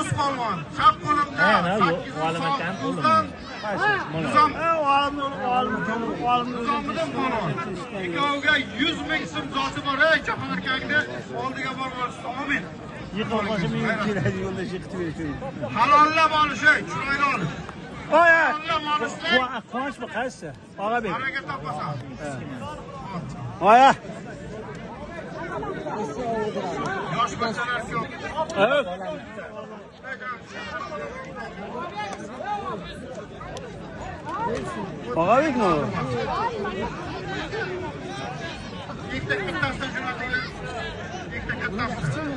Quddus polvon, chap qo'limda 8-dan Nizomiddin polvon. Ikkoviga 100 ming so'm zoti bor. Ey Jahon akangni oldiga borib olishsin. Amin. Yiqilib qolsa men keladi yo'lda yiqitib berishim. Halollab olish, chiroyli olish. Quvonchmi qaysi? Og'abek. Baraka topasan. Oya. Yosh bachalar ko'p. Evet. Og'abekmi? Ikkita kattasini jo'natinglar. Ikkita kattasini.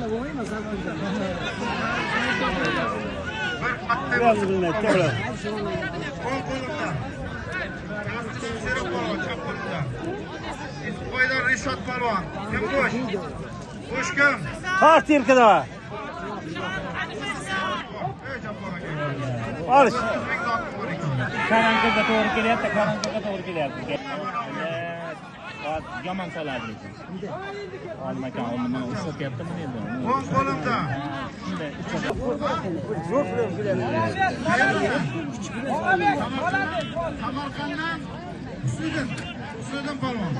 Bir katta. O'ng qo'limda. Sera polvon, chap qo'limda. Ispoydan Rishod polvon. Kim bo'sh? Bo'sh kim? Tort yelkada. Olish. Karankaga to'g'ri kelyapti, karankaga to'g'ri kelyapti. Yomon soladi lekin. Olim aka, mana ushlatyaptimi endi? O'ng qo'limda. Samarqanddan Husniddin polvon.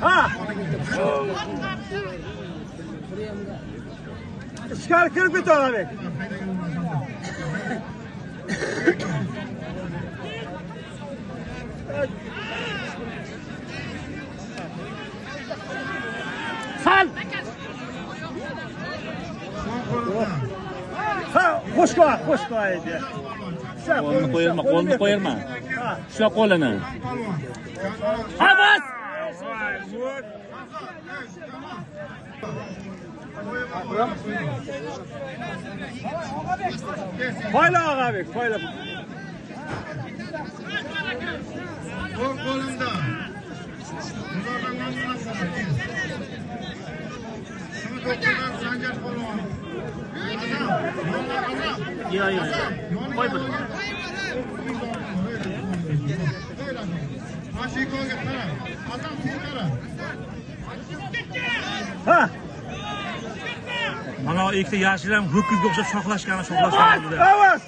Ha! Ichkari kirib ket Og'abek. Sal! Ha, qo'sh qo'y, qo'sh qo'y edi. Qo'lini qo'yirma, qo'lini qo'yirma. Ushla qo'lini. Ha, bas! Poyla Og'abek, poyla. O'ng qo'limda. Sanjar polvon. Yo'q, yo'q. Qo'y buni. Mashikoga qara. Azam sen qara. Ha. Mana ikkita yashil ham ho'kizga o'xshab shoxlashgani shoxlashgan bo'ldi. Avaz.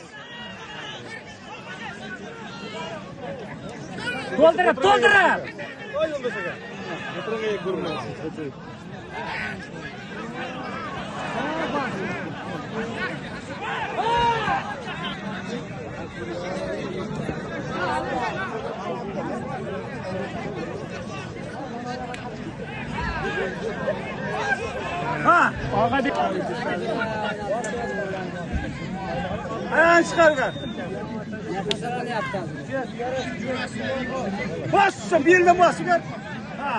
To'ldirib, to'ldirib. Qo'y yo'ldosh aka. Ha, Og'abek. Ayağını chiqargan. Bossin, beldan bosib. Ha.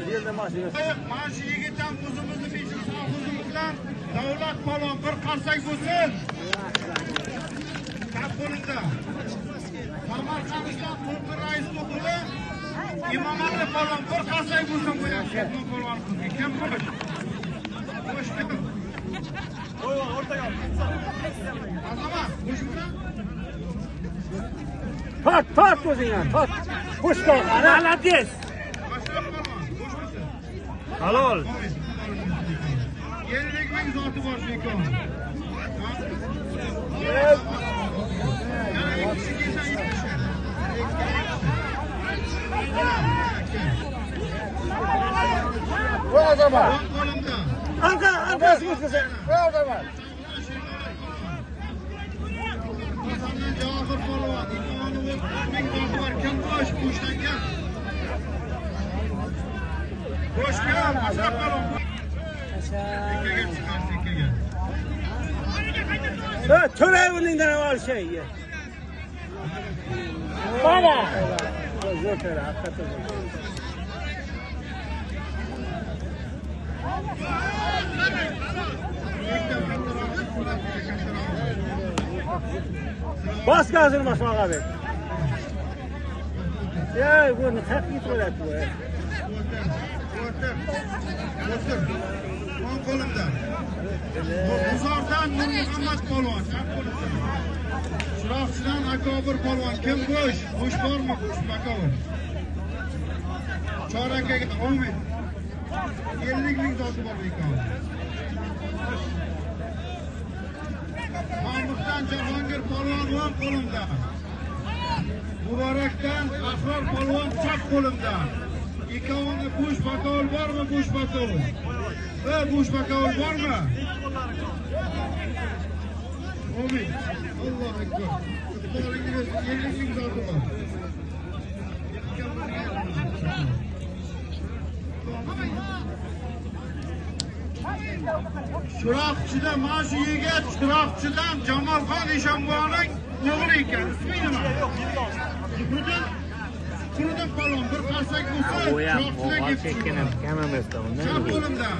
Beldan bosib. Mana shu yigit ham o'zimizni beshik Davlat polvon bir qarsak bo'lsin. Chap qo'limda. Samarqanddan To'lqin rais o'g'li Imomali polvon bir qarsak bo'lsin bu ham Shetmon polvon qizga. Kim bo'sh? Bo'sh kim? Qo'y o'rtaga. Azamat, bo'shmisan? Tort, tort o'zingdan, tort. Bo'sh qol. Молодец. Ashraf polvon, bo'shmisan? Halol. 50 ming zoti bor shu ikkovi. Yana ikki kishi kelsa, ikki kishi. O'ng qo'limda. Arka, arkasiga o'tkazing. Hasandan Javohir polvon, ikkovini 30 ming zoti bor. Kim bo'sh? Bo'shdan kim? Bo'sh kim? Ashraf polvon. Ikkiga chiqarsa ikkiga. Ha, to'lay o'rningdan olshay. Mana. Zo'r to'la, haqiqatan zo'r. Bos gazini bos Og'abek. Ey, buni qayerga yetib olyapti bu? O'tir. O'tir. O'ng qo'limda. G'uzordan Nurmuhammad polvon, chap qo'limda. Chiroqchidan Akobir polvon. Kim bo'sh? Bo'sh bormi? Bo'sh Akobir. Chorakaga 10 ming. 50 ming zoti bor ekan. Qomiqdan Jahongir polvon o'ng qo'limda. Muborakdan Asror polvon chap qo'limda. Ikkovini bo'sh bakovul bormi, bo'sh bakovul? Bo'sh bakovul bormi? Amin. Allohu akbar. Iqbolingiz 50 ming zoti bor. Chiroqchida mana shu yigit Chiroqchidan Jamolxon Eshonboning o'g'li ekan. Ismi nima? Zuhriddin Quruddin polvon bir qarsak bo'lsa, Chiroqchidan kelib chiqqan. Kam emasda undan. Chap qo'limda.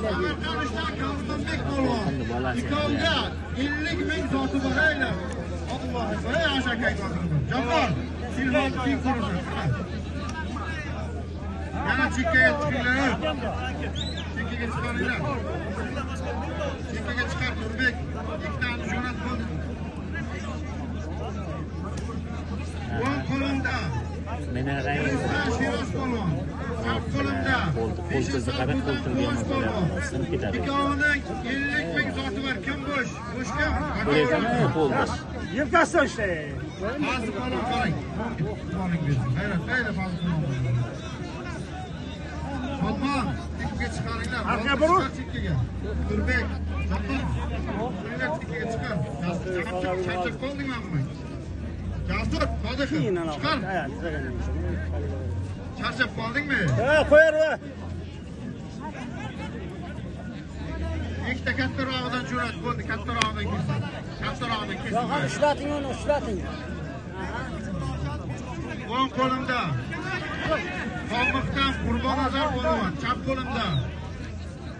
Samarqanddan Kavsonbek polvon. Ikkovga 50 ming zoti bor aylar. Allohu akbar. Ey ashakay zotini bor. Jabbar, silvon king qursin. Yana chekkaga chiqinglar. Chekkaga chiqaringlar. Chekkaga chiqar Nurbek. Ikkitani jo'nat bo'ldi. O'ng qo'limda. Meni Sheroz polvon. Chap qo'limda. Qo'l cho'zdi, qara qo'l turgan sinib ketadi. Ikkovining 50 ming zoti bor. Kim bo'sh? Bo'sh kim? Ko'ryapsanmi, qo'l bo'sh. Yelkasidan ushlay. Fazli polvon qarang. Qo'ling bersin. G'ayrat, g'ayrat Fazli polvon. Shodmon, chekkaga chiqaringlar. Arqa burun. Chekkaga. Nurbek, Jabbar. Turinglar chekkaga chiqar. Charchab qoldingmi? Jasur, Sodiq, chiqar. Charchab qoldingmi? Ha, qo'yar va. Ikkita kattarog'idan jo'nat bo'ldi, kattarog'idan kelsin. Kattarog'idan kelsin. Yo'q, ushlating uni, ushlating. O'ng qo'limda. Qomiqdan Qurbonnazar polvon, chap qo'limda.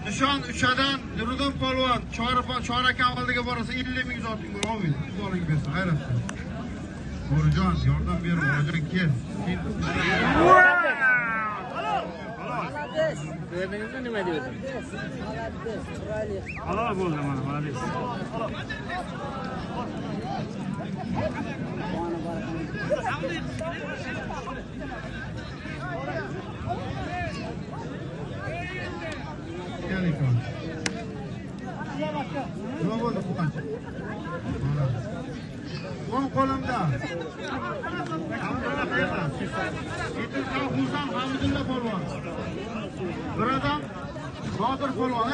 Nishon uchadan Nuriddin polvon, Chorak oldiga borasa 50 ming zoting bor, olmaydi. Qo'ling bersin, g'ayratli. Bo'rijon, yordam ber, Bo'rijon kel. Молодец. Ko'rdingizmi nima dedim? Молодец, chiroyli. Halol bo'ldi mana, молодец. Gel ikon. Nima bo'ldi Qo'qonch? O'ng qo'limda. Hamdulla qayerda? Yetim Husan Hamdulla polvon. Bir odam Botir polvon,